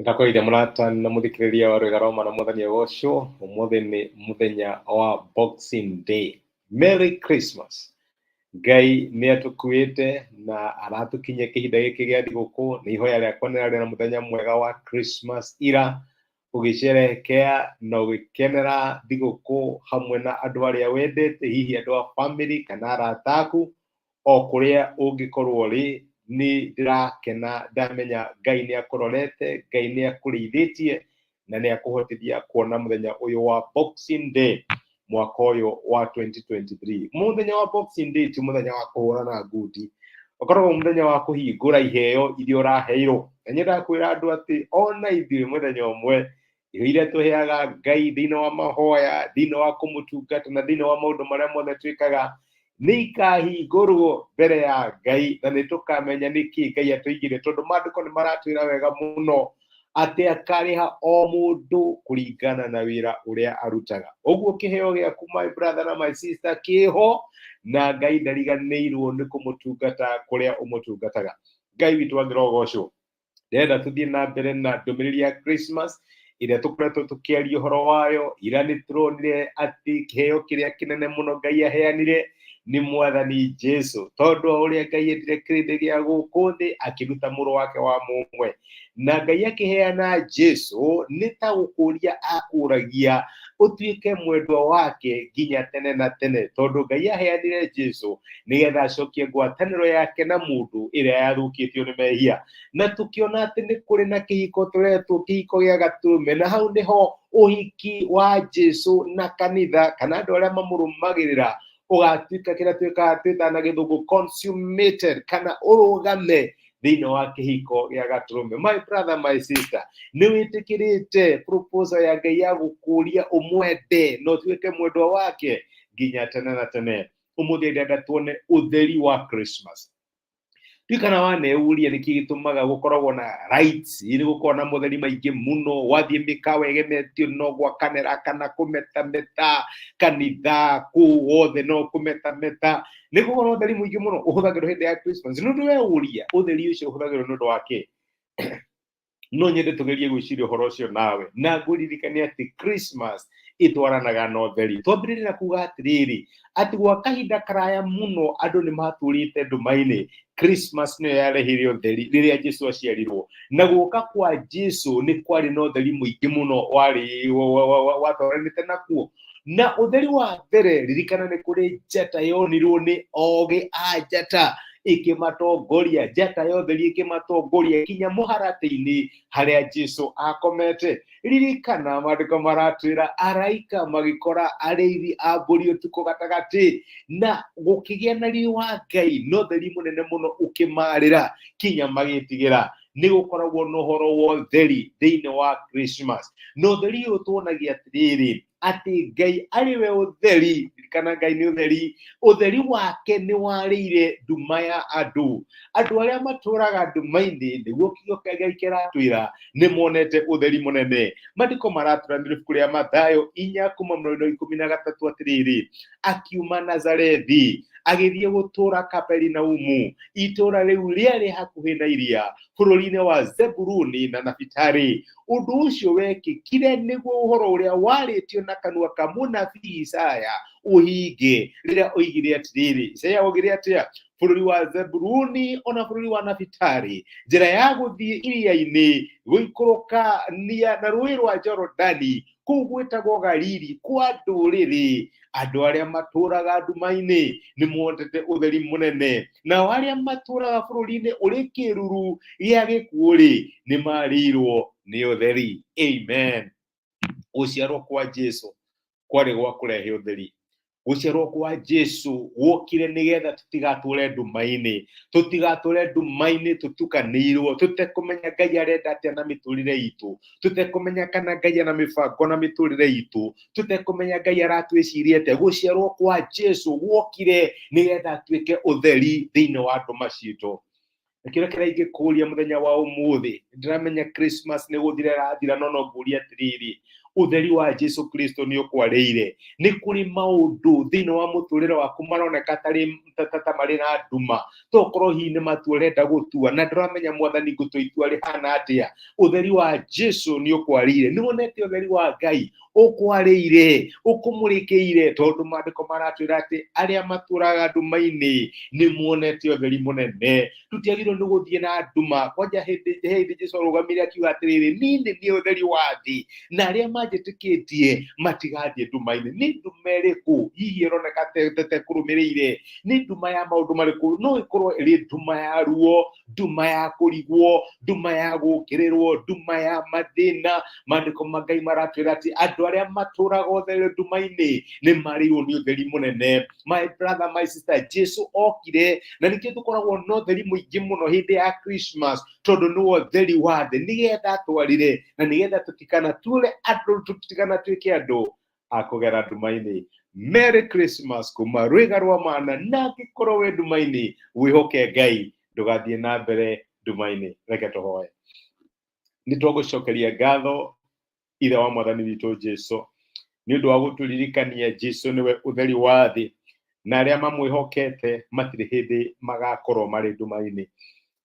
Ndakũgeithia mũrata na mũthikĩrĩria wa Rwĩga Roma na Mwathani agocwo. Ũmũthĩ nĩ mũthenya wa Boxing Day. Merry Christmas. Ngai nĩ atũkuĩte na aratũkinyia kĩhinda gĩkĩ gĩa thigũkũ. Nĩ ihoya rĩakwa nĩ rarĩ na mũthenya mwega wa Christmas ira, ũgĩcerehekea na ũgĩkenera thigũkũ hamwe na andũ arĩa wendete, hihi andũ a family kana arata aku. O kũrĩa ũngĩkorwo ũrĩ, nĩ ndĩrakena ndamenya Ngai nĩ akũrorete, Ngai nĩ akũrĩithĩtie na nĩ akũhotithia kuona mũthenya ũyũ wa Boxing Day mwaka ũyũ wa 2023. Mũthenya wa Boxing Day ti mũthenya wa kũhũrana ngundi, ũkoragwo mũthenya wa kũhingũra iheo iria ũraheirwo. Na nyendaga kwĩra andũ atĩ ona ithuĩ mũthenya ũmwe irio iria tũheaga Ngai thĩinĩ wa mahoya, thĩinĩ wa kũmũtungata na thĩinĩ wa maũndũ marĩa mothe twĩkaga nĩ ikahingũrwo mbere ya Ngai na nĩ tũkamenya nĩkĩ Ngai atũigire, tondũ maandĩko nĩ maratwĩra wega mũno atĩ akarĩha o mũndũ kũringana na wĩra ũrĩa arutaga. Ũguo kĩheo gĩaku my brother na my sister kĩho, na Ngai ndariganĩirwo nĩ kũmũtungata kũrĩa ũmũtungataga. Ngai witũ angĩrogocwo. Ndĩrenda tũthiĩ na mbere na ndũmĩrĩri ya Christmas ĩrĩa tũkoretwo tũkĩaria ũhoro wayo. Ira nĩ tũronire atĩ kĩheo kĩrĩa kĩnene mũno Ngai aheanire nĩ Mwathani Jesu, tondũ o ũrĩa Ngai endire kĩrĩndĩ gĩa gũkũ thĩ akĩruta mũrũ wake wa mũmwe, na Ngai akĩheana Jesu nĩ ta gũkũria akũragia ũtuĩke mwendwa wake nginya tene na tene, tondũ Ngai aheanire Jesu nĩgetha acokie ngwatanĩro yake na mũndũ ĩrĩa yathũkĩtio nĩ mehia. Na tũkĩona atĩ nĩ kũrĩ na kĩhiko tũretwo kĩhiko gĩa gatũrũme, na hau nĩho ũhiki wa Jesu na kanitha kana andũ arĩa mamũrũmagĩrĩra ũgatuĩka kĩrĩa twĩkaga twĩtaga na gĩthũngũ consummated, kana ũrũgame thĩinĩ wa kĩhiko gĩa gatũrũme. My brother, my sister, nĩ wĩtĩkĩrĩte proposal ya Ngai ya gũkũria ũmwende na ũtuĩke mwendwa wake nginya tene na tene? Ũmũthĩ ndĩrenda tuone ũtheri wa Christmas. Ndiũĩ kana waneuria nĩkĩ gĩtũmaga gũkoragwo na lights, nĩ gũkoragwo na motheri maingĩ mũno. Wathiĩ mĩkawa ĩgemetio no gwakanĩra kana kũmetameta, kanitha kũu wothe no kũmetameta, nĩ gũkoragwo na ũtheri mũingĩ mũno ũhũthagĩrwo hĩndĩ ya Christmas. Nĩ ũndũ weuria ũtheri ũcio ũhũthagĩrwo nĩ ũndũ wa kĩ? No nyende tũgerie gwĩciria ũhoro ũcio nawe na ngũririkane atĩ Christmas ĩtwaranaga na ũtheri. Twambĩrĩrie na kuga atĩrĩrĩ, atĩ gwa kahinda karaya mũno andũ nĩ matũrĩte nduma-inĩ. Christmas nĩyo yarehire ũtheri rĩrĩa Jesu aciarirwo, na gũka kwa Jesu nĩ kwarĩ na ũtheri mũingĩ mũno warĩ watwaranĩte nakuo. Na ũtheri wa mbere, ririkana nĩ kũrĩ njata yonirwo nĩ ogĩ a njata ĩkĩmatongoria, njata ya ũtheri ĩkĩmatongoria kinya mũharatĩ-inĩ harĩa Jesu akomete. Ririkana maandĩko maratwĩra araika magĩkora arĩithi a mbũri ũtukũ gatagatĩ, na gũkĩgĩa na riri wa Ngai na ũtheri mũnene mũno ũkĩmarĩra kinya magĩtigĩra. Nĩ gũkoragwo na ũhoro wa ũtheri thĩinĩ wa Christmas, na ũtheri ũyũ tuonagia atĩrĩrĩ, atĩ Ngai arĩ we ũtheri. Ririkana Ngai nĩ ũtheri. Ũtheri wake nĩ warĩire nduma ya andũ. Andũ arĩa matũraga nduma-inĩ, nĩguo kiugo kĩa Ngai kĩratwĩra, nĩ monete ũtheri mũnene. Maandĩko maratwĩra nĩ ibuku rĩa Mathayo 4 kuma mũraini wa 13 atĩrĩrĩ, akiuma Nazarethi agĩthiĩ gũtũũra Kaperinaumu, itũũra rĩu rĩarĩ hakuhĩ na iria, bũrũri-inĩ wa Zebuluni na Nafitali. Ũndũ ũcio wekĩkire nĩguo ũhoro ũrĩa warĩtio na kanua ka mũnabii Isaya ũhinge, rĩrĩa oigire atĩrĩrĩ, Isaya oigire atĩa? Bũrũri wa Zebuluni ona bũrũri wa Nafitali, njĩra ya gũthiĩ iria-inĩ gũikũrũkania na rũũĩ rwa Jorodani, kũu gwĩtagwo Galili kwa ndũrĩrĩ, andũ arĩa matũũraga nduma-inĩ nĩ monete ũtheri mũnene, nao arĩa matũũraga bũrũri-inĩ ũrĩ kĩĩruru gĩa gĩkuũ-rĩ, nĩ marĩirwo nĩ ũtheri. Amen. Gũciarwo kwa Jesu kwarĩ gwa kũrehe ũtheri. Gũciarwo kwa Jesu gwokire nĩgetha tũtigatũre nduma-inĩ, tũtigatũre nduma-inĩ tũtukanĩirwo, tũtekũmenya Ngai arenda atĩa na mĩtũrĩre itũ, tũtekũmenya kana Ngai ana mĩbango na mĩtũrĩre itũ, tũtekũmenya Ngai aratwĩciria atĩa. Gũciarwo kwa Jesu gwokire nĩgetha atuĩke ũtheri thĩinĩ wa nduma citũ. Na kĩrĩa kĩrĩa ingĩkũria mũthenya wa ũmũthĩ, ndĩramenya Christmas nĩ gũthira ĩrathira, no no ngũrie atĩrĩrĩ, Ũtheri wa Jesu Kristo nĩ ũkwarĩire. Nĩ kũrĩ maũndũ thĩinĩ wa mũtũrĩre waku maroneka ta marĩ na nduma, tokorwo hihi nĩ matua ũrenda gũtua na ndũramenya Mwathani ngũtua itua rĩhana atĩa. Ũtheri wa Jesu nĩ ũkwarĩire. Nĩ wonete ũtheri wa Ngai ũkwarĩire, ũkũmũrĩkĩire, tondũ maandĩko maratwĩra atĩ arĩa matũraga nduma-inĩ nĩ monete ũtheri mũnene. Tũtiagĩrĩirwo nĩ gũthiĩ na nduma. Kwanja hĩndĩ Jesu arũgamire akiuga atĩrĩrĩ, niĩ nĩ niĩ ũtheri wa thĩ, na arĩa manjĩtĩkĩtie matigathiĩ nduma-inĩ. Nĩ nduma ĩrĩkũ hihi ĩroneka ta ĩkũrũmĩrĩire? Nĩ nduma ya maũndũ marĩkũ? No ĩkorwo ĩrĩ nduma ya ruo, nduma ya kũrigwo, nduma ya gũũkĩrĩrwo, nduma ya mathĩna. Maandĩko ma Ngai maratwĩra atĩ andũ arĩa matũraga ũtheri nduma-inĩ nĩ marĩirwo nĩ ũtheri mũnene. My brother, my sister, Jesu okire na nĩkĩo tũkoragwo na ũtheri mũingĩ mũno hĩndĩ ya Christmas, tondũ nĩwe ũtheri wa thĩ, nĩgetha atwarire na nĩgetha tũtikanatũre andũ, tũtikanatuĩke andũ a kũgera nduma-inĩ. Merry Christmas kuma Rwĩga rwa Mana, na angĩkorwo wĩ nduma-inĩ, wĩhoke Ngai, ndũgathiĩ na mbere nduma-inĩ. Reke tũhoe. Nĩ twagũcokeria ngatho Ithe wa Mwathani witũ Jesu, nĩ ũndũ wa gũtũririkania Jesu nĩwe ũtheri wa thĩ, na arĩa mamwĩhokete matirĩ hĩndĩ magakorwo marĩ nduma-inĩ.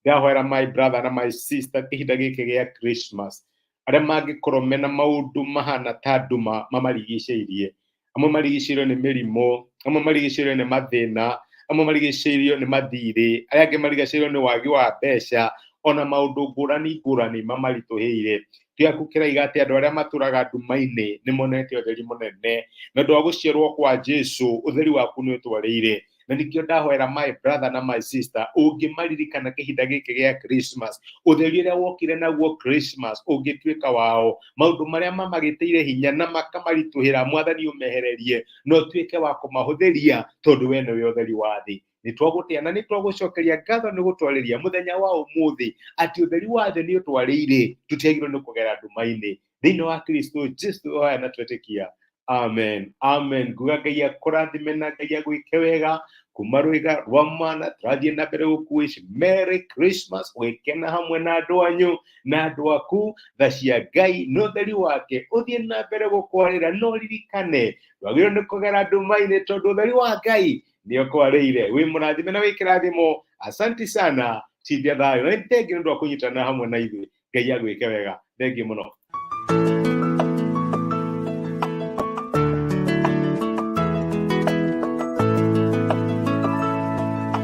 Ndahoera my brother na my sister kĩhinda gĩkĩ gĩa Christmas, arĩa mangĩkorwo mena maũndũ mahana ta nduma mamarigicĩirie, amwe marigicĩirio nĩ mĩrimũ, amwe marigicĩirio nĩ mathĩna, amwe marigicĩirio nĩ mathirĩ, arĩa angĩ marigicĩirio nĩ wagi wa mbeca, ona maũndũ ngũrani ngũrani mamaritũhĩire. Gĩaku kĩraiga atĩ andũ arĩa matũraga nduma-inĩ nĩ monete ũtheri mũnene, na ũndũ wa gũciarwo kwa Jesu ũtheri waku nĩ ũtwarĩire. Na nĩkĩo ndahoera my brother na my sister, ũngĩmaririkana kĩhinda gĩkĩ gĩa Christmas, ũtheri ũrĩa wokire naguo Christmas ũngĩtuĩka wao, maũndũ marĩa mamagĩtĩire hinya na makamaritũhĩra, Mwathani ũmehererie na ũtuĩke wa kũmahũthĩria, tondũ we nĩwe ũtheri wa thĩ. Nĩ twagũtĩa na nĩ twagũcokeria ngatho nĩ gũtwarĩria mũthenya wa ũmũthĩ atĩ ũtheri wa thĩ nĩ ũtwarĩire, tũtiagĩrĩirwo nĩ kũgera nduma-inĩ. Thĩinĩ wa Kristo Jesu hoya na twetĩkia. Amen. Amen. Nguga Ngai akũrathime na Ngai agwĩke wega. Kuma Rwĩga rwa Mana tũrathiĩ na mbere gũkũwish Merry Christmas, ũgĩkena hamwe na andũ anyu na andũ aku. Tha cia Ngai na ũtheri wake ũthiĩ na mbere gũkwarĩra, no ririkane ndwagĩrĩirwo nĩ kũgera nduma-inĩ, tondũ ũtheri wa Ngai nĩ ũkwarĩire. Wĩ mũrathime na wĩ kĩrathimo. Asanti sana. Tindia thayũ. Na nĩ thengiũ nĩ ũndũ wa kũnyitana hamwe na ithuĩ. Ngai agwĩke wega. Thengiũ mũno.